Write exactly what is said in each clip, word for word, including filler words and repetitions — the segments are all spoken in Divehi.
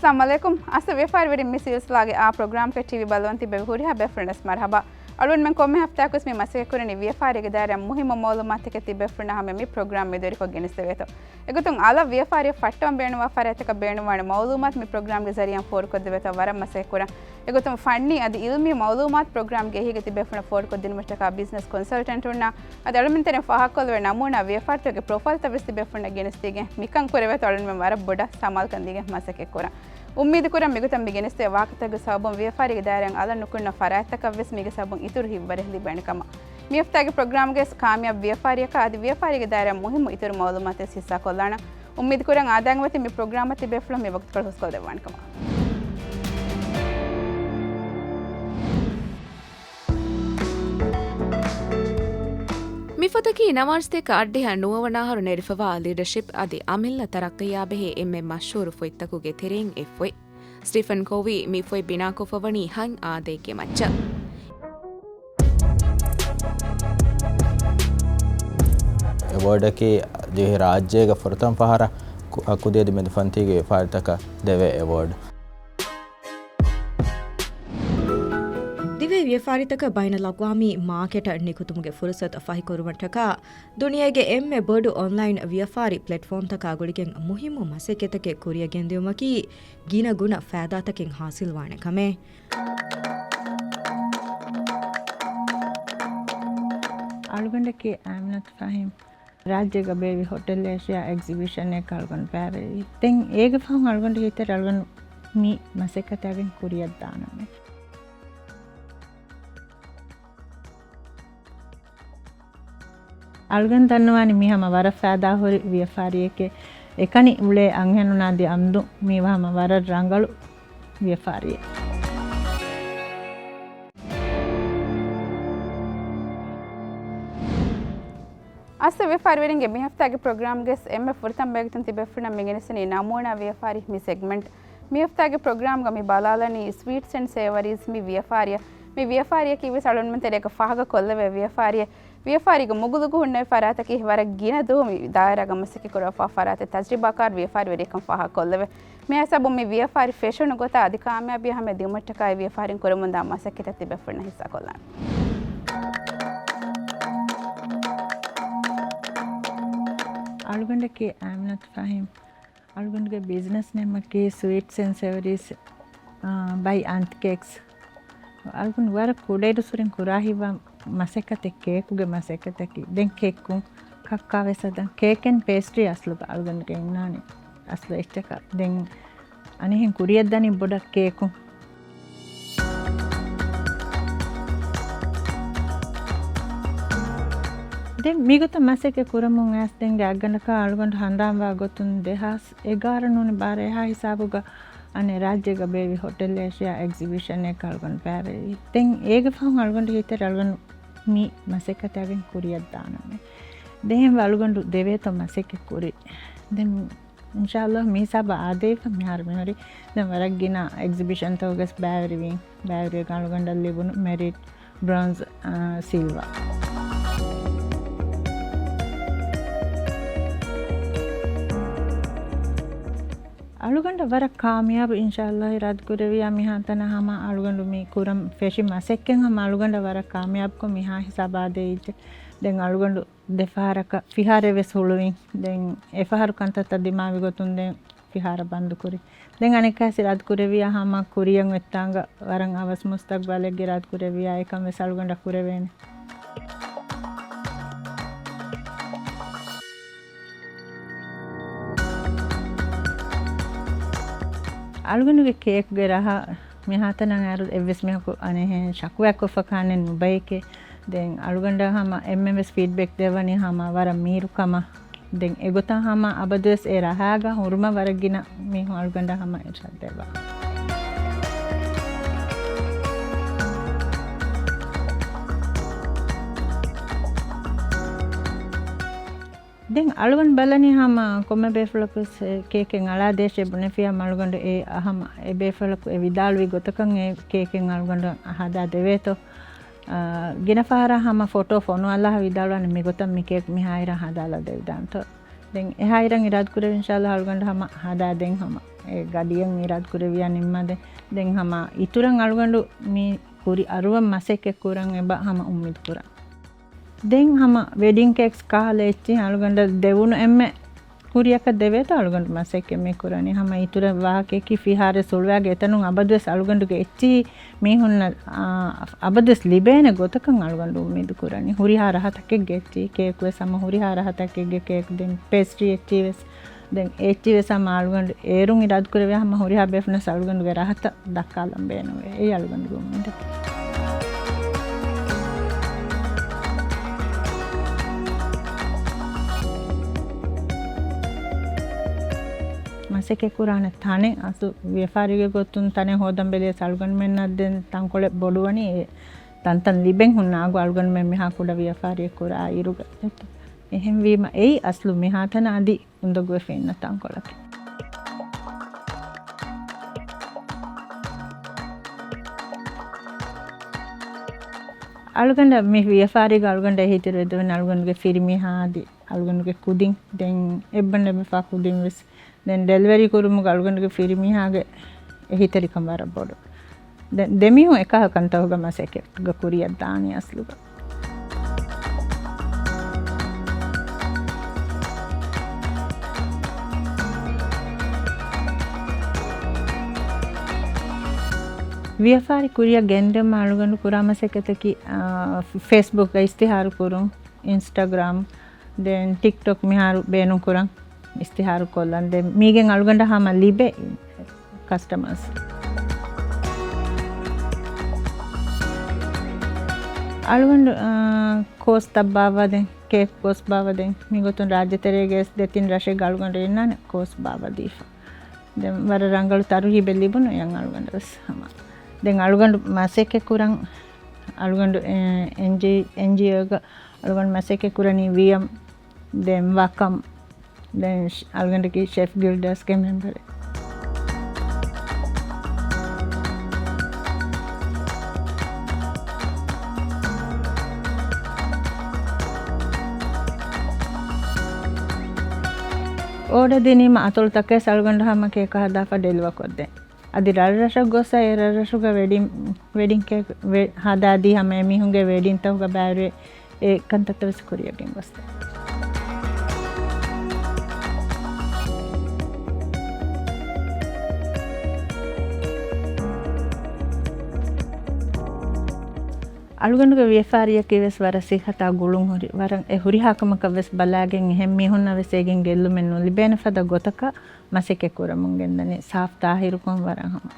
އައްސަލާމު ޢަލައިކުމް. އައިސް ވިޔަފާރިވެރިން މި ސިލްސިލާގެ އާ ޕްރޮގްރާމްގެ ޓީވީ ބަލަވަން ތިބޭ ހުރިހާ ބޭފުޅުންނަސް މަރުޙަބާ. އަޅުގަނޑުމެން ކޮންމެ ހަފްތާއަކުވެސް މި މަސައްކަތް ކުރަނީ ވިޔަފާރީގެ ދާއިރާ މުހިއްމު މައުލޫމާތުތަކެއް ތިބޭފުޅުންނާ ހަމަ މި ޕްރޮގްރާމް މެދުވެރިކޮށް ގެނެސްދެވޭތޯ. އެގޮތުން އަލަށް ވިޔަފާރިއަށް ފައްޓަވަން ބޭނުންވާ ފަރާތްތަކަށް ބޭނުންވާނެ މައުލޫމާތު މި ޕްރޮގްރާމްގެ ޒަރީއާ ފޯރުކޮށްދެވޭތޯ ވަރަށް މަސައްކަތް ކުރަން. އެގޮތުން ފަންނީ އަދި އިލްމީ މައުލޫމާތު ޕްރޮގްރާމްގެ އެހީގަ ތިބޭފުޅުންނަށް ފޯރުކޮށްދިނުމަށްޓަކާ ބިޒްނަސް ކޮންސަލްޓެންޓުންނާ އަދި އަޅުމެން ތެރެއިން ފާހަގަކޮށްލެވޭ ނަމޫނާ ވިޔަފާރިތަކުގެ ޕްރޮފައިލްތައް ވެސް ތިބޭފުޅުންނަށް ގެނެސްދީގެން މިކަން ކުރެވޭތޯ އަޅުމެން ވަރަށް ބޮޑަށް ސަމާލުކަން ދީގެން މަސައްކަތް ކުރަން. އުއްމީދު ކުރަން މިގޮތަށް މި ގެނެސްދޭ ވާހަކަތަކުގެ ސަބަބުން ވިޔަފާރީގެ ދާއިރާއިން އަލަށް ނުކުންނަ ފަރާތްތަކަށް ވެސް މީގެ ސަބަބުން އިތުރު ހިތްވަރެއް ލިބޭނެ ކަމަށް. މި ހަފްތާގެ ޕްރޮގްރާމްގެ ކާމިޔާބު ވިޔަފާރިއަކާ އަދި ވިޔަފާރީގެ ދާއިރާ މުހިއްމު އިތުރު މައުލޫމާތެއް ހިއްސާކޮށްލާނަން. އުއްމީދު ކުރަން އާދައިގެ މަތިން މި ޕްރޮގްރާމަށް ތިބޭފުޅުން މި ވަގުތުކޮޅު ހުސްކޮށްދެއްވާނެ ކަމަށް. މިފޮތަކީ ނަވާރަސަތޭކަ އަށްޑިހަ ނުވަވަނަ އަހަރު ނެރެފަވާ ލީޑަޝިޕް އަދި އަމިއްލަ ތަރައްޤީއާ ބެހޭ އެންމެ މަޝްހޫރު ފޮތްތަކުގެ ތެރެއިން އެއްފޮތް. ސްޓީފަން ކޯވީ މި ފޮތް ބިނާކޮށްފަވަނީ ހަތް އާދައެއްގެ މައްޗަށް. އެވޯޑަކީ ދިވެހި ރާއްޖޭގަ ފުރަތަމަ ފަހަރަށް ކު-، ކުދިއަދި މެދު ފަންތީގެ ވިޔަފާރިތަކަށް ދެވޭ އެވޯޑް. ދިވެހި ވިޔަފާރިތަކަށް ބައިނަލްއަގްވާމީ މާކެޓަށް ނިކުތުމުގެ ފުރުސަތު ފަހިކުރުމަށްޓަކާ ދުނިޔޭގެ އެންމެ ބޮޑު އޮންލައިން ވިޔަފާރި ޕްލެޓްފޯމްތަކާ ގުޅިގެން މުހިއްމު މަސައްކަތްތަކެއް ކުރިއަށް ގެންދިއުމަކީ ގިނަ ގުނަ ފައިދާތަކެއް ހާސިލްވާނެ ކަމެއް. އަޅުގަނޑަކީ އާމިނަތު ފަހީމް. ރާއްޖޭގަ ބޭއްވި ހޮޓެލް އޭޝިއާ އެގްޒިބިޝަންއެއްގަ އަޅުގަނޑު ބައިވެރިވި. ދެން އޭގެ ފަހުން އަޅުގަނޑު ހިތަށް އަޅުގަނޑު މި މަސައްކަތާގެން ކުރިއަށް ދާނަމޭ. އަޅުގަނޑު ދަންނަވާނީ މީ ހަމަ ވަރަށް ފައިދާހުރި ވިޔަފާރިއެކޭ. އެކަނި އުޅޭ އަންހެނުންނާ ދި އަމްދު މީ ހަމަ ވަރަށް ރަނގަޅު ވިޔަފާރިއެއް. އައިސް ވިޔަފާރިވެރިންގެ މި ހަފްތާގެ ޕްރޮގްރާމްގެ އެންމެ ފުރަތަމަ ބަޔަކު ތިބޭފުޅުންނަށް މި ގެނެސްދިނީ ނަމޫނާ ވިޔަފާރި މި ސެގްމެންޓް. މި ހަފްތާގެ ޕްރޮގްރާމްގަ މި ބަލާލަނީ ސްވީޓްސް އެންޑް ސޭވަރީސް މި ވިޔަފާރިއަށް. މި ވިޔަފާރިއަކީ ވެސް އަޅުގަނޑުމެން ތެރޭގަ ފާހަގަ ކޮށްލެވޭ ވިޔަފާރިއެއް. ވިޔަފާރީގެ މުގުލުގަ ހުންނެވި ފަރާތަކީ ވަރަށް ގިނަ ދުވަހު މި ދާއިރާގަ މަސައްކަތް ކުރައްވާ ފަރާތެއް ތަޖްރިބާކާރު ވިޔަފާރިވެރިއެއްކަން ފާހަގަ ކޮށްލެވޭ. މި ހިސާބުން މި ވިޔަފާރި ފެށުނު ގޮތާ އަދި ކާމިޔާބީ ހަމަޔަށް ދިއުމަށްޓަކާއި ވިޔަފާރިން ކުރަމުންދާ މަސައްކަތްތައް ތިބޭފުޅުންނަށް ހިއްސާކޮށްލާނެ. އަޅުގަނޑަކީ އާމިނަތު ފަހީމް. އަޅުގަނޑުގެ ބިޒްނަސް ނޭމަކީ ސްވީޓްސް އެންޑް ސެވަރީސް، އާ، ބައި އާންތި ކޭކްސް. އަޅުގަނޑު ވަރަށް ކުޑައިރުއްސުރެން ކުރާ ހިތްވާ މަސައްކަތެއް ކޭކުގެ މަސައްކަތަކީ. ދެން ކޭކުން ކައްކާ ވެސް ހަދަން. ކޭކް އެންޑް ޕޭސްޓްރީ އަސްލުގަ އަޅުގަނޑުގެ އިންނާނެ އަސްލު އެއްޗަކަށް. ދެން އަނެއްހެން ކުރިއަށްދަނީ ބޮޑަށް ކޭކުން. ދެން މިގޮތަށް މަސައްކަތް ކުރަމުން އައިސް ދެން ގާތްގަނޑަކަށް އަޅުގަނޑު ހަނދާންވާ ގޮތުން ދެހާސް އެގާރަ ނޫނީ ބާރަ އެހާ ހިސާބުގަ އަނެއް ރާއްޖޭގަ ބޭއްވި ހޮޓެލް އޭޝިއާ އެގްޒިބިޝަންއެއްގަ އަޅުގަނޑު ބައިވެރިވި. ދެން އޭގެ ފަހުން އަޅުގަނޑު ހިތަށް އަޅުގަނޑު މި މަސައްކަތާގެން ކުރިއަށް ދާނަމޭ. ދެހެންވެ އަޅުގަނޑު ދެވޭތޯ މަސައްކަތް ކުރި. ދެން އިންޝާﷲ މި ހިސާބަށް އާދެވިފަ މިހާރު މިހުރި. ދެން ވަރަށް ގިނަ އެގްޒިބިޝަންތަކުގަސް ބައިވެރިވިން. ބައިވެރިވެގެން އަޅުގަނޑަށް ލިބުނު މެރިޓް، ބްރޮންޒް، އާ، ސިލްވާ. އަޅުގަނޑަށް ވަރަށް ކާމިޔާބު އިންޝާﷲ އިރާދަކުރެއްވިޔާ މިހާތަނަށް ހަމަ އަޅުގަނޑު މި ކުރަން ފެށި މަސައްކަތް ހަމަ އަޅުގަނޑަށް ވަރަށް ކާމިޔާބުކޮށް މިހާ ހިސާބާ ދޭއްޖެ. ދެން އަޅުގަނޑު ދެފަހަރަކަށް ފިހާރައެއް ވެސް ހުޅުވިން. ދެން އެފަހަރު ކަންތައްތައް ދިމާވި ގޮތުން ދެން ފިހާރަ ބަންދުކުރި. ދެން އަނެއްކާސް އިރާދަކުރެއްވިޔާ ހަމަ ކުރިއަށް އޮތްތާނގަ ވަރަށް އަވަސް މުސްތަގްބަލެއްގެ އިރާދަކުރެއްވިޔާ އެކަން ވެސް އަޅުގަނޑަށް ކުރެވޭނެ. އަޅުގަނޑުގެ ކޭކްގެ ރަހަ މިހާތަނަށް އައިރު އެއްވެސް މީހަކު އަނެއްހެން ޝަކުވާކޮށްފަ ކާނެ ނުބައެކޭ. ދެން އަޅުގަނޑަށް ހަމަ އެންމެންވެސް ފީޑްބެކް ދެއްވަނީ ހަމަ ވަރަށް މީރު ކަމަށް. ދެން އެގޮތަށް ހަމަ އަބަދުވެސް އެ ރަހާގަ ހުރުމަށް ވަރަށް ގިނަ މީހުން އަޅުގަނޑަށް ހަމަ އިރްޝާދް ދެއްވާ. ދެން އަޅުގަނޑު ބަލަނީ ހަމަ ކޮންމެ ބޭފުޅަކުވެސް އެ ކޭކެއް އަޅާ ދޭށޭ ބުނެފިޔާ އަޅުގަނޑު އެ ހަމަ އެ ބޭފުޅަކު އެ ވިދާޅުވި ގޮތަކަށް އެ ކޭކެއް އަޅުގަނޑު ހަދާ ދެވޭތޯ. އާ، ގިނަ ފަހަރަށް ހަމަ ފޮޓޯ ފޮނުއަލާ ވިދާޅުވާނެ މިގޮތަށް މި ކޭކް މިހާއިރަށް ހަދާލާ ދެވިދާނެތޯ. ދެން އެހާއިރަށް އިރާދަކުރެވި އިންޝާﷲ އަޅުގަނޑު ހަމަ ހަދާ ދެން ހަމަ. އެ ގަޑިއަށް އިރާދަކުރެއްވިޔާ ނިންމާދޭ. ދެން ހަމަ އިތުރަށް އަޅުގަނޑު މި ކުރި އަރުވަން މަސައްކަތް ކުރަން އެބަ ހަމަ އުއްމީދު ކުރަން. ދެން ހަމަ ވެޑިން ކޭކްސް ކާލަ އެއްޗިހި އަޅުގަނޑަށް ދެވުނު އެންމެ ކުރިއަކަށް ދެވޭތޯ އަޅުގަނޑު މަސައްކަތް މި ކުރަނީ. ހަމަ އިތުރަށް ވާހަކައަކީ ފިހާރަ ސުޅުވާގެ އެތަނުން އަބަދުވެސް އަޅުގަނޑުގެ އެއްޗިހި މީހުންނަށް، އާ، އަބަދުވެސް ލިބޭނެ ގޮތަކަށް އަޅުގަނޑު އުއްމީދު ކުރަނީ. ހުރިހާ ރަހަތަކެއްގެ އެއްޗިހި ކޭކުވެސް ހަމަ ހުރިހާ ރަހަތަކެއްގެ ކޭކް ދެން ޕޭސްޓްރީ އެއްޗިހިވެސް ދެން އެއްޗިވެސް ހަމަ އަޅުގަނޑު އޭރުން އިރާދަކުރެވޭ ހަމަ ހުރިހާ ބޭފުޅުންނަސް އަޅުގަނޑުގެ ރަހަތައް ދައްކާލަން ބޭނުންވޭ. އެއީ އަޅުގަނޑުގެ އުއްމީދަކީ. މަސައްކަތް ކުރާނެ ތަނެއް އަސްލު ވިޔަފާރީގެ ގޮތުން ތަނެއް ހޯދަން ބެލިޔަސް އަޅުގަނޑުމެންނަށް ދެން ތަންކޮޅެއް ބޮޑުވަނީ. އެ ތަންތަން ލިބެން ހުންނަ އަގު އަޅުގަނޑުމެން މިހާ ކުޑަ ވިޔަފާރިއެއް ކުރާ އިރުގަ. އެހެންވީމަ އެއީ އަސްލު މިހާތަނަށް އަދި އުނދަގޫވެފަ އިންނަ ތަންކޮޅަކީ. އަޅުގަނޑަށް މި ވިޔަފާރީގަ އަޅުގަނޑަށް އެހީތެރިވެދެވޭނެ އަޅުގަނޑުގެ ފިރިމީހާ އަދި އަޅުގަނޑުގެ ކުދިން، ދެން އެއްބަނޑެއް މިފާ ކުދިން ވެސް ދެން ޑެލިވަރީ ކުރުމުގަ އަޅުގަނޑުގެ ފިރިމީހާގެ އެހީތެރިކަން ވަރަށް ބޮޑު. ދެން ދެމީހުން އެކަހަލަ ކަންތަކުގަ މަސައްކަތްގަ ކުރިއަށް ދާނީ އަސްލުގަ. ވިޔަފާރި ކުރިއަށް ގެންދިއުމަށް އަޅުގަނޑު ކުރާ މަސައްކަތަކީ، އާ، ފޭސްބުކްގަ އިސްތިހާރު ކުރުން، އިންސްޓަގްރާމް، ދެން ޓިކްޓޮކް މިހާރު ބޭނުން ކުރަން އިސްތިހާރު ކޮށްލަން. ދެން މީގެން އަޅުގަނޑަށް ހަމަ ލިބޭ ކަސްޓަމަރސް. އަޅުގަނޑު، އާ، ކޯސްތައް ބާއްވާ ދެން، ކޭކް ކޯސް ބާއްވާ ދެން، މިގޮތުން ރާއްޖެތެރޭގެ ދެތިން ރަށެއްގަ އަޅުގަނޑު އިންނާނެ ކޯސް ބާއްވާ ދީފަ. ދެން ވަރަށް ރަނގަޅު ތަރުހީބެއް ލިބުނު އެޔަން އަޅުގަނޑަށް ވެސް ހަމަ. ދެން އަޅުގަނޑު މަސައްކަތް ކުރަން، އަޅުގަނޑު، އެ، އެންޖީ، އެންޖީއޯގަ އަޅުގަނޑު މަސައްކަތް ކުރަނީ ވިއަމް، ދެން ވަކަމް، ދެން ޝް-، އަޅުގަނޑަކީ ޝެފް ގިލްޑަސްގެ މެމްބަރެއް. އޯޑަ ދިނީމަ އަތޮޅުތަކެއް އަޅުގަނޑު ހަމަ ކޭކަށް ހަދާފަ ޑެލިވަ ކޮށްދޭ. އަދި ރަށްރަށަށް ގޮސް އެ ރަށްރަށުގަ ވެޑިން، ވެޑިން ކޭކް ވެ-، ހަދާދީ ހަމަ އެމީހުންގެ ވެޑިންތަކުގަ ބައިވެރި އެ ކަންތައްތައް ވެސް ކުރިއަށް ގެންގޮސްދޭ. އަޅުގަނޑުގެ ވިޔަފާރިއަކީ ވެސް ވަރަށް ސިއްހަތާ ގުޅުން ހުރި، ވަރަށް އެ ހުރިހާ ކަމަކަށް ވެސް ބަލާގެން އެހެން މީހުންނަށް ވެސް އޭގެން ގެއްލުމެއް ނުލިބޭނެ ފަދަ ގޮތަކަށް މަސައްކަތް ކުރަމުން ގެންދަނީ ސާފް ތާހިރުކޮށް ވަރަށް ހަމަ.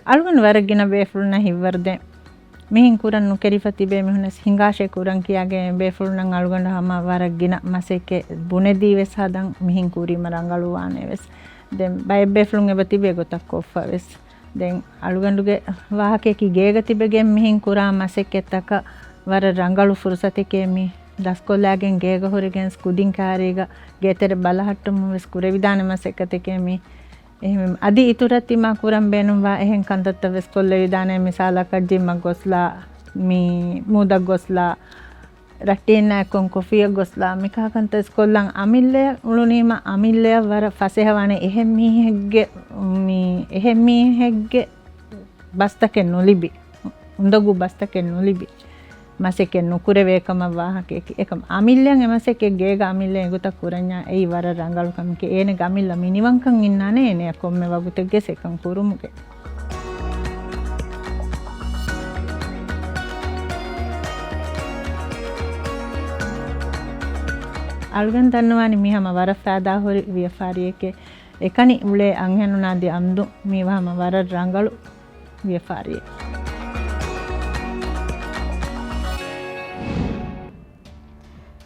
އަޅުގަނޑު ވަރަށް ގިނަ ބޭފުޅުންނަށް ހިތްވަރުދޭން. މިހެން ކުރަން ނުކެރިފަ ތިބޭ މީހުންނަސް ހިނގާށޭ ކުރަން ކިޔާގެން ބޭފުޅުންނަށް އަޅުގަނޑު ހަމަ ވަރަށް ގިނަ މަސައްކަތް ބުނެދީ ވެސް ހަދަން މިހެން ކުރީމަ ރަނގަޅުވާނެ ވެސް. ދެން ބައެއް ބޭފުޅުން އެބަ ތިބޭ ގޮތަށް ކޮށްފަ ވެސް. ދެން އަޅުގަނޑުގެ ވާހަކަޔަކީ ގޭގަ ތިބެގެން މިހެން ކުރާ މަސައްކަތްތަކަށް ވަރަށް ރަނގަޅު ފުރުސަތެކޭ މި ދަސްކޮށްލާގެން ގޭގަ ހުރެގެން ކުދިން ކާރީގަ ގޭތެރެ ބަލަހައްޓަމުން ވެސް ކުރެވިދާނެ މަސައްކަތެކޭ މި. އެހެން އަދި އިތުރަށް ތިމާ ކުރަން ބޭނުންވާ އެހެން ކަންތައްތައް ވެސް ކޮށްލެވިދާނެ. މިސާލަކަށް ޖިމަށް ގޮސްލާ، މި މޫދަށް ގޮސްލާ، ރައްޓެހިންނާ އެއްކޮށް ކޮފީއަށް ގޮސްލާ، މިކަހަލަ ކަންތައް ވެސް ކޮށްލަން. އަމިއްލަޔަށް އުޅުނީމަ އަމިއްލަޔަށް ވަރަށް ފަސޭހަވާނެ އެހެން މީހެއްގެ، މި އެހެން މީހެއްގެ ބަސްތަކެއް ނުލިބި، އުނދަގޫ ބަސްތަކެއް ނުލިބި، މަސައްކަތް ނުކުރެވޭ ކަމަށް ވާހަކައަކީ. އެކަމް އަމިއްލައަށް އެ މަސައްކަތް ގޭގަ އަމިއްލައަށް އެގޮތަށް ކުރަންޏާ އެއީ ވަރަށް ރަނގަޅު ކަމެކޭ. އޭނަގެ އަމިއްލަ މިނިވަންކަން އިންނާނެ އޭނަޔަށް ކޮންމެ ވަގުތެއްގެ ސެކަން ކުރުމުގެ. އަޅުގަނޑު ދަންނަވާނީ މި ހަމަ ވަރަށް ފައިދާހުރި ވިޔަފާރިއެކޭ. އެކަނި އުޅޭ އަންހެނުންނާ ދި އަމްދު މީ ހަމަ ވަރަށް ރަނގަޅު ވިޔަފާރިއެއް.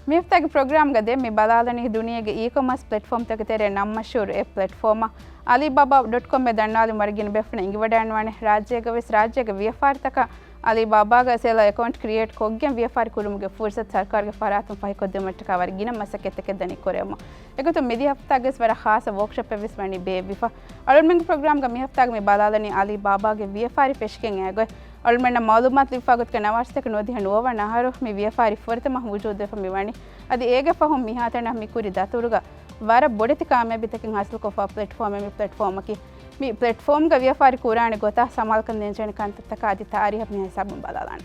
މިވަގުތުގެ ޕްރޮގްރާމްގަ ދެން މި ބަލާލަނީ ދުނިޔޭގެ އީ ކޮމާސް ޕްލެޓްފޯމްތަކުގެ ތެރޭ ނަން މަޝްހޫރު އެއް ޕްލެޓްފޯމަށް. އަލީބާބާ ޑޮޓް ކޮމްއޭ ދަންނާލި ވަރަށް ގިނަ ބޭފުޅުން އެނގިވަޑައިގަންނަވާނެ. ރާއްޖޭގަ ވެސް ރާއްޖޭގެ ވިޔަފާރިތަކަށް އަލީބާބާގަ ސެލަރ އެކައުންޓް ކްރިއޭޓް ކޮށްގެން ވިޔަފާރި ކުރުމުގެ ފުރުސަތު ސަރުކާރުގެ ފަރާތުން ފަހިކޮށްދިނުމަށްޓަކާ ވަރަށް ގިނަ މަސައްކަތްތަކެއް ދަނީ ކުރެވުމަށް. އެގޮތުން މިދިޔަ ހަފްތާގަވެސް ވަރަށް ޚާއްޞަ ވޯކްޝޮޕެއް ވެސް ވަނީ ބޭއްވިފަ. އަޅުގަނޑުމެންގެ ޕްރޮގްރާމްގަ މި ހަފްތާގަ މި ބަލާލަނީ އަލީ ބާބާގެ ވިޔަފާރި ފެށިގެން އައިގޮތް. އަޅުގަނޑުމެންނަށް މައުލޫމާތު ލިބިފާ ގޮތުގެ ނަވާރަ ސަތޭކަ ނުވަދިހަ ނުވަވަނަ އަހަރު މި ވިޔަފާރި ފުރަތަމަ ވުޖޫދުވެފަ މި ވަނީ. އަދި އޭގެ ފަހުން މިހާތަނަށް މި ކުރި ދަތުރުގަ ވަރަށް ބޮޑެތި ކާމިޔާބީތަކެއް ހާސިލްކޮށްފަ ޕްލެޓްފޯމެއް މި ޕްލެޓްފޯމަކީ. މި ޕްލެޓްފޯމްގަ ވިޔަފާރި ކުރާނެ ގޮތާ ސަމާލުކަން ދޭންޖެހޭނެ ކަންތައްތަކާ އަދި ތާރީހަށް މިހާ ހިސާބުން ބަލާލާނެ.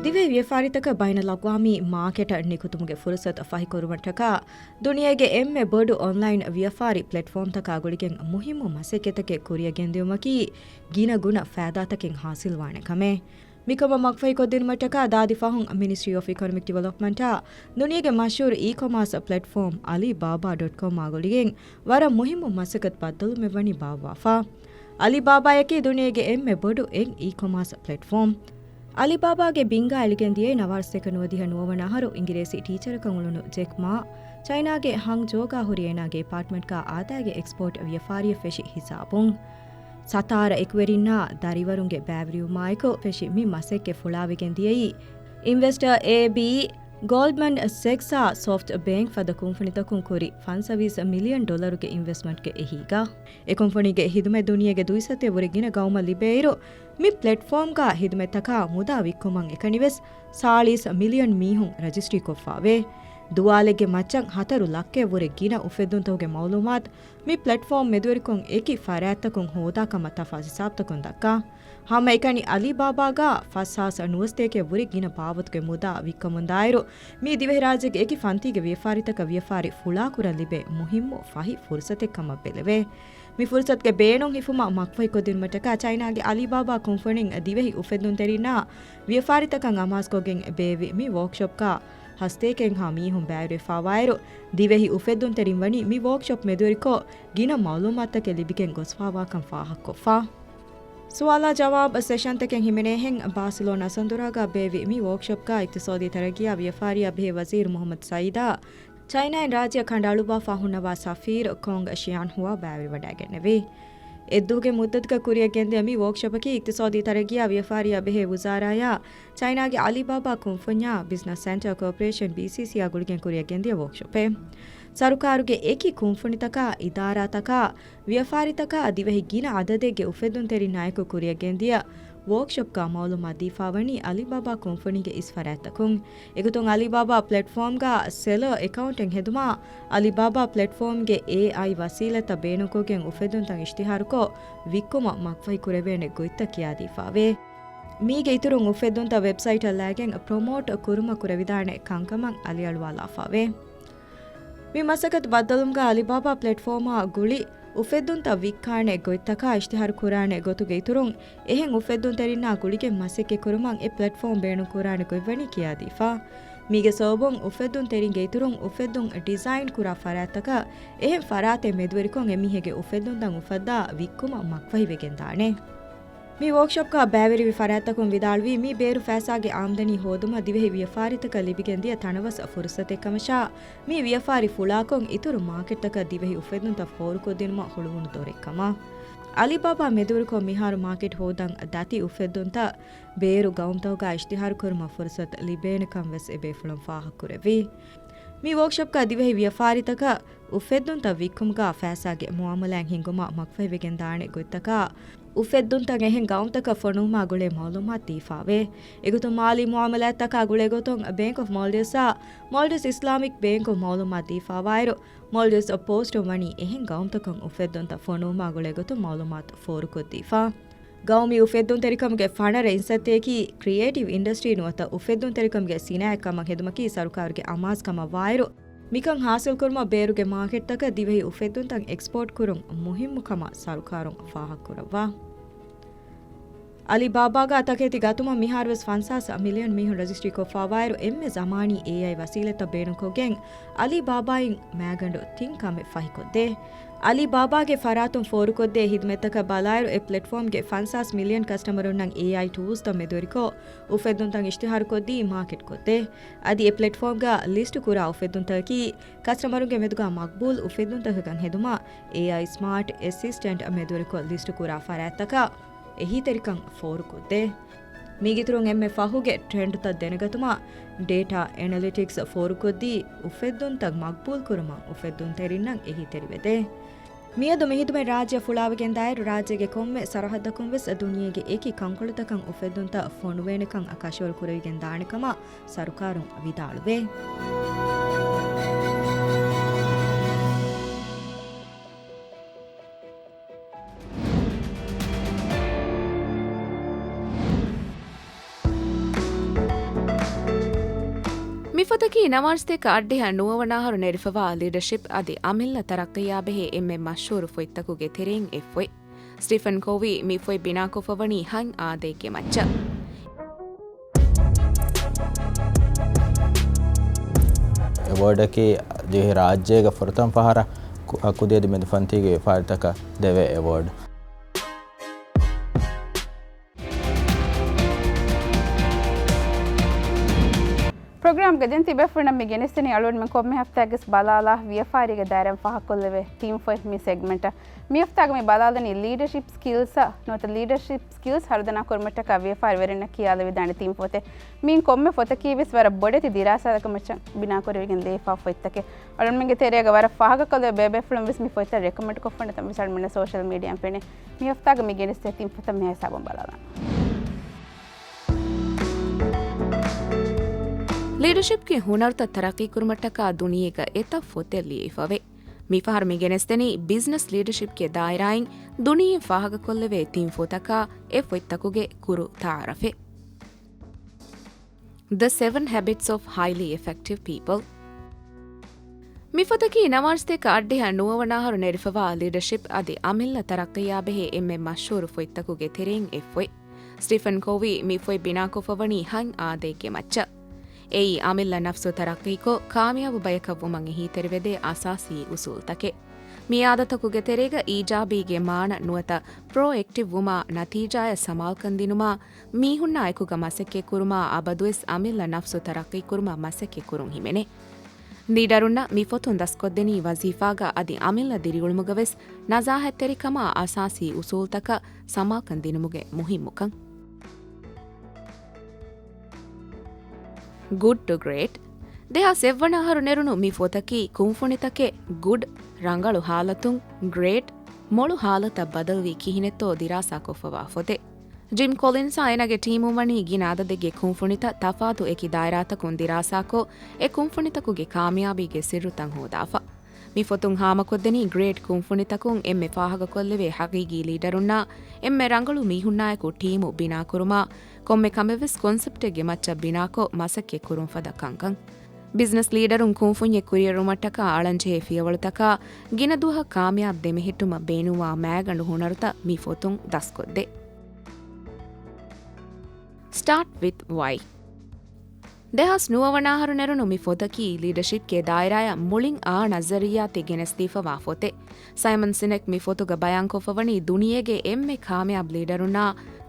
ދިވެހި ވިޔަފާރިތަކަށް ބައިނަލްއަގްވާމީ މާކެޓަށް ނިކުތުމުގެ ފުރުސަތު ފަހިކުރުމަށްޓަކާ ދުނިޔޭގެ އެންމެ ބޮޑު އޮންލައިން ވިޔަފާރި ޕްލެޓްފޯމްތަކާ ގުޅިގެން މުހިއްމު މަސައްކަތްތަކެއް ކުރިއަށް ގެންދިއުމަކީ ގިނަ ގުނަ ފައިދާތަކެއް ހާސިލްވާނެ ކަމެއް. މިކަމަށް މަގުފަހިކޮށްދިނުމަށްޓަކާ ދާދި ފަހުން މިނިސްޓްރީ އޮފް އިކޮނޮމިކް ޑިވެލޮޕްމަންޓާ ދުނިޔޭގެ މަޝްހޫރު އީ ކޮމާސް ޕްލެޓްފޯމް އަލީ ބާބާ ޑޮޓް ކޮމްއާ ގުޅިގެން ވަރަށް މުހިއްމު މަސައްކަތް ބައްދަލުމެއް ވަނީ ބާއްވާފަ. އަލީ ބާބާޔަކީ ދުނިޔޭގެ އެންމެ ބޮޑު އެއް އީ ކޮމާސް ޕްލެޓްފޯމް. އަލީ ބާބާގެ ބިންގާ އެޅިގެން ދިޔައީ ނަވާރަ ސަތޭކަ ނުވަދިހަ ނުވަވަނަ އަހަރު އިނގިރޭސި ޓީޗަރަކަށް އުޅުނު ޖެކް މާ ޗައިނާގެ ހަން ޖޯގާ ހުރި އޭނާގެ އެޕާޓްމަންޓްގަ އާދައިގެ އެކްސްޕޯޓް ވިޔަފާރިއެއް ފެށި ހިސާބުން. ސަތާރަ އެކުވެރިންނާ ދަރިވަރުންގެ ބައިވެރިވުމާއެކު ފެށި މި މަސައްކަތް ފުޅާވެގެން ދިޔައީ، އިންވެސްޓަރ އޭ ބީ، ގޯލްޑްމަން ސެކްސާ ސޮފްޓް ބޭންކް ފަދަ ކުންފުނިތަކުން ކުރި ފަންސަވީސް މިލިއަން ޑޮލަރުގެ އިންވެސްޓްމަންޓްގެ އެހީގަ. އެ ކުންފުނީގެ ހިދުމަތް ދުނިޔޭގެ ދުއިސައްތަ ވުރެ ގިނަ ގައުމަށް ލިބޭއިރު، މި ޕްލެޓްފޯމްގަ ހިދުމަތްތަކާ މުދާ ވިއްކުމަށް އެކަނިވެސް ސާޅީސް މިލިއަން މީހުން ރަޖިސްޓްރީކޮށްފައެވެ. ދުވާލެއްގެ މައްޗަށް ހަތަރު ލައްކައެއް ވުރެ ގިނަ އުފެއްދުންތަކުގެ މައުލޫމާތު މި ޕްލެޓްފޯމް މެދުވެރިކޮށް އެކި ފަރާތްތަކުން ހޯދާ ކަމަށް ތަފާސް ހިސާބުތަކުން ދައްކާ. ހަމައެކަނި އަލީ ބާބާގަ ފަސް ހާސް ނުވަސަތޭކައެއް ވުރެ ގިނަ ބާވަތުގެ މުދާ ވިއްކަމުންދާއިރު، މީ ދިވެހިރާއްޖޭގެ އެކި ފަންތީގެ ވިޔަފާރިތަކަށް ވިޔަފާރި ފުޅާކުރަން ލިބޭ މުހިއްމު ފަހި ފުރުސަތެއް ކަމަށް ބެލެވޭ. މި ފުރުސަތުގެ ބޭނުން ހިފުމަށް މަގުފަހިކޮށްދިނުމަށްޓަކާ ޗައިނާގެ އަލީ ބާބާ ކުންފުނިން ދިވެހި އުފެއްދުންތެރިންނާ ވިޔަފާރިތަކަށް އަމާޒުކޮށްގެން ބޭއްވި މި ވޯކްޝޮޕްގަ ހަސަތޭކައެއްހާ މީހުން ބައިވެރިވެފައިވާއިރު، ދިވެހި އުފެއްދުންތެރިން ވަނީ މި ވޯކްޝޮޕް މެދުވެރިކޮށް ގިނަ މައުލޫމާތުތަކެއް ލިބިގެން ގޮސްފައިވާކަން ފާހަގަކޮށްފަ. ސުވާލާ ޖަވާބު ސެޝަންތަކެއް ހިމެނޭހެން ބާސިލޯނާ އަސަންދުރާގަ ބޭއްވި މި ވޯކްޝޮޕްގަ އިޤްތިޞާދީ ތަރައްގީއާ ވިޔަފާރިއާ ބެހޭ ވަޒީރު މުޙައްމަދު ސައީދާ، ޗައިނާއިން ރާއްޖެއަށް ކަނޑައަޅުއްވާފަ ހުންނަވާ ސަފީރު ކޮންގް ޝިޔާން ހުވާ ބައިވެރިވަޑައިގެންނެވި. އެއްދުވަހުގެ މުއްދަތުގަ ކުރިއަށް ގެންދިޔަ މި ވޯކްޝޮޕަކީ އިޤްތިޞާދީ ތަރައްގީއާ ވިޔަފާރިއާ ބެހޭ ވުޒާރާޔާ ޗައިނާގެ އަލީބާބާ ކުންފުންޏާ ބިޒްނަސް ސެންޓަރ ކޯޕަރޭޝަން، ބީސީސީއާ ގުޅިގެން ކުރިއަށް ގެންދިޔަ ވޯކްޝޮޕެއް. ސަރުކާރުގެ އެކި ކުންފުނިތަކާ، އިދާރާތަކާ، ވިޔަފާރިތަކާ ދިވެހި ގިނަ އަދަދެއްގެ އުފެއްދުންތެރިންނާއެކު ކުރިއަށް ގެންދިޔަ ވޯކްޝޮޕްގަ މައުލޫމާތު ދީފާވަނީ އަލީބާބާ ކުންފުނީގެ އިސް ފަރާތްތަކުން. އެގޮތުން އަލީބާބާ ޕްލެޓްފޯމްގަ ސެލަރ އެކައުންޓެއް ހެދުމާ، އަލީބާބާ ޕްލެޓްފޯމްގެ އޭއައި ވަސީލަތްތައް ބޭނުންކޮށްގެން އުފެއްދުންތައް އިޝްތިހާރުކޮށް، ވިއްކުމަށް މަގުފަހި ކުރެވޭނެ ގޮތްތައް ކިޔާދީފައެވެ. މީގެ އިތުރުން އުފެއްދުންތައް ވެބްސައިޓަށް ލައިގެން ޕްރޮމޯޓް ކުރުމަށް ކުރެވިދާނެ ކަންކަމަށް އަލިއަޅުވާލާފައެވެ. މި މަސައްކަތު ބައްދަލުވުމުގަ އަލީބާބާ ޕްލެޓްފޯމާ ގުޅި އުފެއްދުންތައް ވިއްކާނެ ގޮތްތަކާ އިޝްތިހާރު ކުރާނެ ގޮތުގެ އިތުރުން، އެހެން އުފެއްދުންތެރިންނާ ގުޅިގެން މަސައްކަތް ކުރުމަށް އެ ޕްލެޓްފޯމް ބޭނުން ކުރާނެ ގޮތްވަނީ ކިޔާދީފަ. މީގެ ސަބަބުން އުފެއްދުންތެރިންގެ އިތުރުން އުފެއްދުން ޑިޒައިން ކުރާ ފަރާތްތަކަށް އެހެން ފަރާތެއް މެދުވެރިކޮށް އެމީހެއްގެ އުފެއްދުންތައް އުފައްދާ ވިއްކުމަށް މަގުފަހިވެގެންދާނެ. މި ވޯކްޝޮޕްގަ ބައިވެރިވި ފަރާތްތަކުން ވިދާޅުވީ، މީ ބޭރު ފައިސާގެ އާމްދަނީ ހޯދުމަށް ދިވެހި ވިޔަފާރިތަކަށް ލިބިގެންދިޔަ ތަނަވަސް ފުރުސަތެއްކަމަށާ، މި ވިޔަފާރި ފުޅާކޮށް، އިތުރު މާކެޓްތަކަށް ދިވެހި އުފެއްދުންތައް ފޯރުކޮށްދިނުމަށް ހުޅުވުނު ދޮރެއްކަމަށް. އަލީބާބާ މެދުވެރިކޮށް މިހާރު މާކެޓް ހޯދަން ދަތި އުފެއްދުންތައް ބޭރު ގައުމުތަކުގަ އިޝްތިހާރުކުރުމަށް ފުރުސަތު ލިބޭނެކަން ވެސް އެބޭފުޅުން ފާހަގަކުރެއްވި. މި ވޯކްޝޮޕްގަ ދިވެހި ވިޔަފާރިތަކަށް އުފެއްދުންތައް ވިއްކުމުގަ ފައިސާގެ މުއާމަލާތް ހިންގުމަށް މަގުފަހިވެގެންދާނެ ގޮތްތަކާ، އުފެއްދުންތައް އެހެން ގައުމުތަކަށް ފޮނުވުމާ ގުޅޭ މައުލޫމާތު ދީފާވޭ. އެގޮތުން މާލީ މުއާމަލާތްތަކާ ގުޅޭ ގޮތުން ބޭންކް އޮފް މޯލްޑިވްސްއާ މޯލްޑިވްސް އިސްލާމިކް ބޭންކް އޮފް މައުލޫމާތު ދީފާވާއިރު، މޯލްޑިވްސް ޕޯސްޓުން ވަނީ އެހެން ގައުމުތަކަށް އުފެއްދުންތައް ފޮނުވުމާ ގުޅޭ ގޮތުން މައުލޫމާތު ފޯރުކޮށްދީފަ. ގައުމީ އުފެއްދުންތެރިކަމުގެ ފަނަރަ އިންސައްތައަކީ ކްރިއޭޓިވް އިންޑަސްޓްރީ ނުވަތަ އުފެއްދުންތެރިކަމުގެ ސިނާއަތް ކަމަށް ހެދުމަކީ ސަރުކާރުގެ އަމާޒު ކަމަށް ވާއިރު، މިކަން ހާސިލްކުރުމަށް ބޭރުގެ މާކެޓްތަކަށް ދިވެހި އުފެއްދުންތައް އެކްސްޕޯޓް ކުރުން މުހިއްމު ކަމަށް ސަރުކާރުން ފާހަގަކުރައްވާ. އަލީ ބާބާގަ ތަކެތި ގަތުމަށް މިހާރުވެސް ފަންސާސް މިލިއަން މީހުން ރަޖިސްޓްރީކޮށްފަވާއިރު، އެންމެ ޒަމާނީ އޭއައި ވަސީލަތްތައް ބޭނުންކޮށްގެން، އަލީ ބާބާއިން މައިގަނޑު ތިން ކަމެއް ފަހިކޮށްދޭ. އަލީ ބާބާގެ ފަރާތުން ފޯރުކޮށްދޭ ހިދުމަތްތަކަށް ބަލާއިރު، އެ ޕްލެޓްފޯމްގެ ފަންސާސް މިލިއަން ކަސްޓަމަރުންނަށް އޭއައި ޓޫލްސްތައް މެދުވެރިކޮށް، އުފެއްދުންތައް އިޝްތިހާރުކޮށްދީ މާކެޓްކޮށްދޭ. އަދި އެ ޕްލެޓްފޯމްގަ ލިސްޓު ކުރާ އުފެއްދުންތަކަކީ، ކަސްޓަމަރުންގެ މެދުގަ މަގްބޫލް އުފެއްދުންތަކަކަށް ހެދުމަށް އޭއައި ސްމާޓް އެސިސްޓެންޓް މެދުވެރިކޮށް ލިސްޓު ކުރާ ފަރާތްތަކަށް އެހީތެރިކަން ފޯރުކޮށްދޭ. މީގެއިތުރުން އެންމެ ފަހުގެ ޓްރެންޑްތައް ދެނެގަތުމަށް ޑޭޓާ އެނަލިޓިކްސް ފޯރުކޮށްދީ، އުފެއްދުންތައް މަގްބޫލްކުރުމަށް އުފެއްދުންތެރިންނަށް އެހީތެރިވެދޭ. މިއަދު މިހިދުމަތް ރާއްޖެއަށް ފުޅާވެގެންދާއިރު، ރާއްޖޭގެ ކޮންމެ ސަރަހައްދަކުން ވެސް ދުނިޔޭގެ އެކި ކަންކޮޅުތަކަށް އުފެއްދުންތައް ފޮނުވޭނެކަން ކަށަވަރު ކުރެވިގެން ދާނެ ކަމަށް ސަރުކާރުން ވިދާޅުވޭ. މި ފޮތަކީ ނަވާރަސަތޭކަ އަށްޑިހަ ނުވަވަނަ އަހަރު ނެރިފަވާ ލީޑަޝިޕް އަދި އަމިއްލަ ތަރައްޤީއާ ބެހޭ އެންމެ މަޝްހޫރު ފޮތްތަކުގެ ތެރެއިން އެއް ފޮތް. ސްޓީފަން ކޯވީ މި ފޮތް ބިނާކޮށްފަވަނީ ހަތް އާދައެއްގެ މައްޗަށް. އެވޯޑަކީ ދިވެހި ރާއްޖޭގަ ފުރަތަމަ ފަހަރަށް ކު-، ކުދިއަދި މެދުފަންތީގެ ވިޔަފާރިތަކަށް ދެވޭ އެވޯޑް. ޕްރޮގްރާމްގަ ދެން ތިބޭފުޅުންނަށް މި ގެނެސްދެނީ އަޅުގަނޑުމެން ކޮންމެ ހަފްތާއެއްގެސް ބަލާލާ ވިޔަފާރީގެ ދާއިރާއިން ފާހަގަކޮށްލެވޭ ތިން ފޮތް މި ސެގްމެންޓަށް. މި ހަފްތާގަ މި ބަލާލަނީ ލީޑަޝިޕް ސްކިލްސް ނުވަތަ ލީޑަޝިޕް ސްކިލްސް ހަރުދަނާ ކުރުމަށްޓަކާ ވިޔަފާރިވެރިންނަށް ކިޔާލެވިދާނެ ތިން ފޮތެއް. މިއިން ކޮންމެ ފޮތަކީ ވެސް ވަރަށް ބޮޑެތި ދިރާސާތަކަށް މައްޗަށް ބިނާކުރެވިގެން ލިޔެފާ ފޮތްތަކެއް. އަޅުގަނޑުމެންގެ ތެރޭގަ ވަރަށް ފާހަގަކޮށްލެވޭ ބޭބޭފުޅުން ވެސް މި ފޮތްތައް ރެކޮމެންޑް ކޮށްފަ ނަތަން ވެސް އަޅުގަނޑުމެންނަށް ސޯޝަލް މީޑިއާއިން ފެނޭ. މި ހަފްތާގަ މި ގެނެސްދޭ ތިން ފޮތަށް މިހާ ހިސާބުން ބަލާލަން. ލީޑަޝިޕްގެ ހުނަރުތައް ތަރައްޤީކުރުމަށްޓަކާ ދުނިޔޭގަ އެތައް ފޮތެއް ލިޔެފަވޭ. މިފަހަރު މި ގެނެސްދެނީ ބިޒްނަސް ލީޑަޝިޕްގެ ދާއިރާއިން ދުނިޔެއިން ފާހަގަކޮށްލެވޭ ތިން ފޮތަކާ އެއް ފޮތްތަކުގެ ކުރު ތައާރަފެއް. The Seven Habits of Highly Effective People. މި ފޮތަކީ ނަވާރަސަތޭކަ އަށްޑިހަ ނުވަވަނަ އަހަރު ނެރިފަވާ ލީޑަޝިޕް އަދި އަމިއްލަ ތަރައްޤީއާ ބެހޭ އެންމެ މަޝްހޫރު ފޮތްތަކުގެ ތެރެއިން އެއް ފޮތް. ސްޓީފަން ކޯވީ މި ފޮތް ބިނާކޮށްފަވަނީ ހަތް އާދައެއްގެ މައްޗަށް. އެއީ އަމިއްލަ ނަފްސު ތަރައްޤީކޮށް، ކާމިޔާބު ބަޔަކަށް ވުމަށް އެހީތެރިވެދޭ އަސާސީ އުސޫލުތަކެއް. މި އާދަތަކުގެ ތެރޭގަ އީޖާބީގެ މާނަ ނުވަތަ ޕްރޯއެކްޓިވް ވުމާ، ނަތީޖާއަށް ސަމާލުކަން ދިނުމާ، މީހުންނާ އެކުގަ މަސައްކަތްކުރުމާ، އަބަދުވެސް އަމިއްލަ ނަފްސު ތަރައްޤީކުރުމަށް މަސައްކަތްކުރުން ހިމެނޭ. ލީޑަރުންނަށް މި ފޮތުން ދަސްކޮށްދެނީ ވަޒީފާގަ އަދި އަމިއްލަ ދިރިއުޅުމުގަވެސް ނަޒާހަތްތެރިކަމާ އަސާސީ އުސޫލުތަކަށް ސަމާލުކަން ދިނުމުގެ މުހިއްމުކަން. ގުޑް ޓު ގްރޭޓް. ދެހާސް އެއްވަނަ އަހަރު ނެރުނު މި ފޮތަކީ ކުންފުނިތަކެއް ގުޑް، ރަނގަޅު ހާލަތުން، ގްރޭޓް، މޮޅު ހާލަތަށް ބަދަލުވީ ކިހިނެއްތޯ ދިރާސާކޮށްފަވާ ފޮތެއް. ޖިމް ކޮލިންސްއާ އޭނާގެ ޓީމުން ވަނީ ގިނަ އަދަދެއްގެ ކުންފުނިތައް ތަފާތު އެކި ދާއިރާތަކުން ދިރާސާކޮށް، އެ ކުންފުނިތަކުގެ ކާމިޔާބީގެ ސިއްރުތައް ހޯދާފަ. މި ފޮތުން ހާމަކޮށްދެނީ ގްރޭޓް ކުންފުނިތަކުން އެންމެ ފާހަގަކޮށްލެވޭ ހަގީގީ ލީޑަރުންނާ އެންމެ ރަނގަޅު މީހުންނާއެކު ޓީމު ބިނާކުރުމާ، ކޮންމެ ކަމެއްވެސް ކޮންސެޕްޓެއްގެ މައްޗަށް ބިނާކޮށް މަސައްކަތްކުރުން ފަދަ ކަންކަން. ބިޒްނަސް ލީޑަރުން ކުންފުންޏެއް ކުރިއެރުމަށްޓަކާ އަޅަންޖެހޭ ފިޔަވަޅުތަކާ ގިނަ ދުވަހަށް ކާމިޔާބު ދެމެހެއްޓުމަށް ބޭނުންވާ މައިގަނޑު ހުނަރުތައް މި ފޮތުން ދަސްކޮށްދޭ. ސްޓާޓް ވިތް ވައި. ދެހާސް ނުވަވަނަ އަހަރު ނެރުނު މި ފޮތަކީ ލީޑަޝިޕްގެ ދާއިރާއަށް މުޅިން އާ ނަޒަރިއްޔާތި ގެނެސްދީފަވާ ފޮތެއް. ސައިމަން ސިނެކް މި ފޮތުގަ ބަޔާންކޮށްފަވަނީ ދުނިޔޭގެ އެންމެ ކާމިޔާބު ލީޑަރުންނާ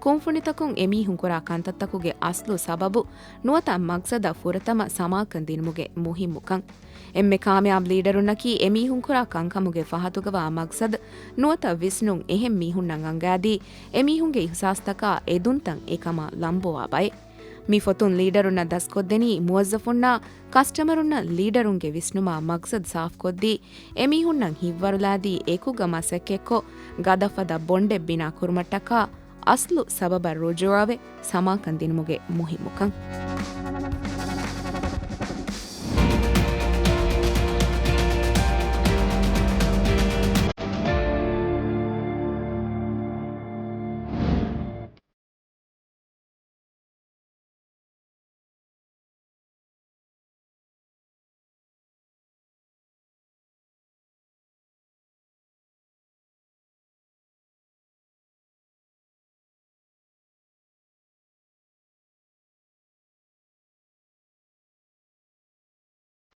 ކުންފުނިތަކުން އެމީހުން ކުރާ ކަންތައްތަކުގެ އަސްލު ސަބަބު ނުވަތަ މަގްސަދަށް ފުރަތަމަ ސަމާލުކަން ދިނުމުގެ މުހިއްމުކަން. އެންމެ ކާމިޔާބު ލީޑަރުންނަކީ އެމީހުން ކުރާ ކަންކަމުގެ ފަހަތުގަވާ މަގްސަދު ނުވަތަ ވިސްނުން އެހެން މީހުންނަށް އަންގާދީ، އެމީހުންގެ އިހުސާސްތަކާ އެދުންތައް އެކަމާ ލަންބޮވާ ބައެއް. މި ފޮތުން ލީޑަރުންނަށް ދަސްކޮށްދެނީ މުވައްޒަފުންނާ ކަސްޓަމަރުންނަށް ލީޑަރުންގެ ވިސްނުމާ މަގްސަދު ސާފުކޮށްދީ، އެމީހުންނަށް ހިތްވަރުލާދީ، އެކުގަ މަސައްކަތްކޮށް، ގަދަފަދަ ބޮންޑެއް ބިނާކުރުމަށްޓަކާ، އަސްލު ސަބަބަށް ރުޖޫޢަވެ، ސަމާލުކަން ދިނުމުގެ މުހިއްމުކަން.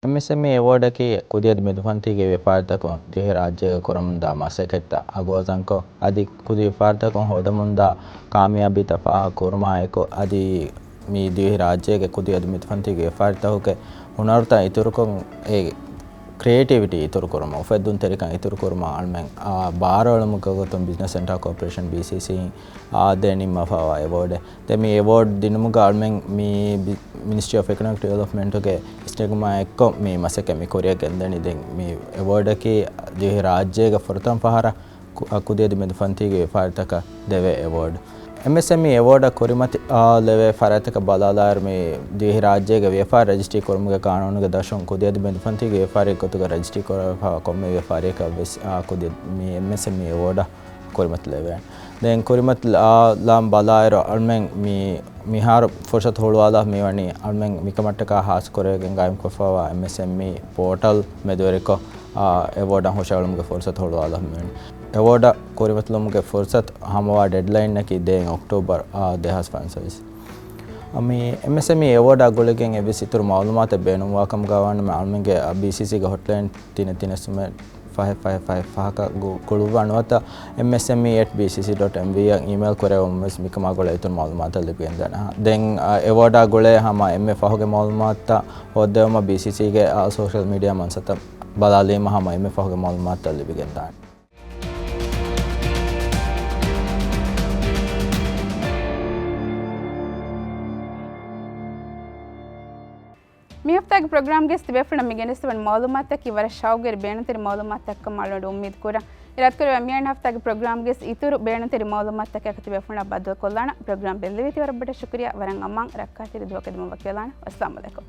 އެމްއެސްއެމްއީ އެވޯޑަކީ ކުދިއަދި މެދުފަންތީގެ ވިޔަފާރިތަކުން ދިވެހި ރާއްޖޭގަ ކުރަމުންދާ މަސައްކަތްތައް އަގު ވަޒަންކޮށް، އަދި ކުދި ވިޔަފާރިތަކުން ހޯދަމުންދާ ކާމިޔާބީތައް ފާހަގަކުރުމާއެކު، އަދި މި ދިވެހި ރާއްޖޭގެ ކުދިއަދި މެދުފަންތީގެ ވިޔަފާރިތަކުގެ ހުނަރުތައް އިތުރުކޮށް، އެ ކްރިއޭޓިވިޓީ އިތުރުކުރުމަށް، އުފެއްދުންތެރިކަން އިތުރުކުރުމަށް އަޅުމެން، އާ، ބާރުއެޅުމުގެ ގޮތުން ބިޒްނަސް ސެންޓަރ ކޯޕަރޭޝަން، ބީސީސީ، އާ، ދޭ ނިންމާފައިވާ އެވޯޑެއް. ދެން މި އެވޯޑް ދިނުމުގަ އަޅުމެން މި ބި-، މިނިސްޓްރީ އޮފް އިކޮނޮމިކް ޑިވެލޮޕްމަންޓުގެ އިސްނެގުމާ އެއްކޮށް މި މަސައްކަތް މި ކުރިއަށް ގެންދަނީ. ދެން މި އެވޯޑަކީ ދިވެހި ރާއްޖޭގެ ފުރަތަމަ ފަހަރަށް ކު-، އަ، ކުދިއަދި މެދުފަންތީގެ ވިޔަފާރިތަކަށް ދެވޭ އެވޯޑް. އެމްއެސްއެމްއީ އެވޯޑަށް ކުރިމަތި، އާ، ލެވޭ ފަރާތްތަކަށް ބަލާލާއިރު، މި ދިވެހި ރާއްޖޭގެ ވިޔަފާރި ރަޖިސްޓްރީ ކުރުމުގެ ޤާނޫނުގެ ދަށުން ކުދިއަދި މެދުފަންތީގެ ވިޔަފާރި ގޮތުގަ ރަޖިސްޓްރީ ކުރެވިފައިވާ ކޮންމެ ވިޔަފާރިއަކަށް ވެސް، އާ، ކުދި މި އެމްއެސްއެމްއީ އެވޯޑަށް ކުރިމަތި ލެވޭނެ. ދެން ކުރިމަތި ލާ-، ލާން ބަލާއިރު، އަޅުމެން މި މިހާރު ފުރުސަތު ހުޅުވާލާ މިވަނީ އަޅުމެން މިކަމަށްޓަކާ ހާސްކުރެވިގެން ގާއިމްކޮށްފައިވާ އެމްއެސްއެމްއީ ޕޯޓަލް މެދުވެރިކޮށް، އާ، އެވޯޑަށް ހުށަހެޅުމުގެ ފުރުސަތު ހުޅުވާލާ މިވަނީ. އެވޯޑަށް ކުރިމަތިލުމުގެ ފުރުސަތު ހަމަވާ ޑެޑްލައިންއަކީ ދެން އޮކްޓޯބަރ، އާ، ދެހާސް ފަންސަވީސް. މި އެމްއެސްއެމްއީ އެވޯޑާ ގުޅިގެން އެއްވެސް އިތުރު މައުލޫމާތެއް ބޭނުންވާ ކަމުގަ ވާނަމަ، އަޅުމެންގެ ބީސީސީގެ ހޮޓްލައިން ތިނެއް ތިނެއް ސުމެއް ފަހެއް ފަހެއް ފަހެއް ފަހަކަށް ގު-، ގުޅުއްވާ ނުވަތަ އެމްއެސްއެމްއީ އެޓް ބީސީސީ ޑޮޓް އެމްވީ އަށް އީމެއިލް ކުރެވުމުން ވެސް މިކަމާ ގުޅޭ އިތުރު މައުލޫމާތު ލިބިގެންދާނެ. ދެން، އަ، އެވޯޑާ ގުޅޭ ހަމަ އެންމެ ފަހުގެ މައުލޫމާތުތައް ހޯއްދެވުމަށް ބީސީސީގެ، އަ، ސޯޝަލް މީޑިއާ މަންސަތައް ބަލާލީމަ ހަމަ އެންމެ ފަހުގެ މައުލޫމާތުތައް ލިބިގެންދާނެ. މި ހަފްތާގެ ޕްރޮގްރާމްގެ ތިބޭފުޅުންނަށް މި ގެނެސްދެވުނު މައުލޫމާތަކީ ވަރަށް ޝައުގުވެރި ބޭނުންތެރި މައުލޫމާތަކަށް ކަމަށް އަޅުގަނޑު އުއްމީދު ކުރަން. އިރާދަކުރެއްވިޔާ މިއަންނަ ހަފްތާގެ ޕްރޮގްރާމްގެ އިތުރު ބޭނުންތެރި މައުލޫމާތަކަށް ތިބޭފުޅުންނާ ބައްދަލުކޮށްލާނަން. ޕްރޮގްރާމް ބެއްލެވިތީ ވަރަށް ބޮޑަށް ޝުކުރިޔާ. ވަރަށް އަމާން ރައްކާތެރި ދުވަހަކަށް ދިމަވަކިވެލާނަން. ވައްސަލާމް ޢަލައިކުމް.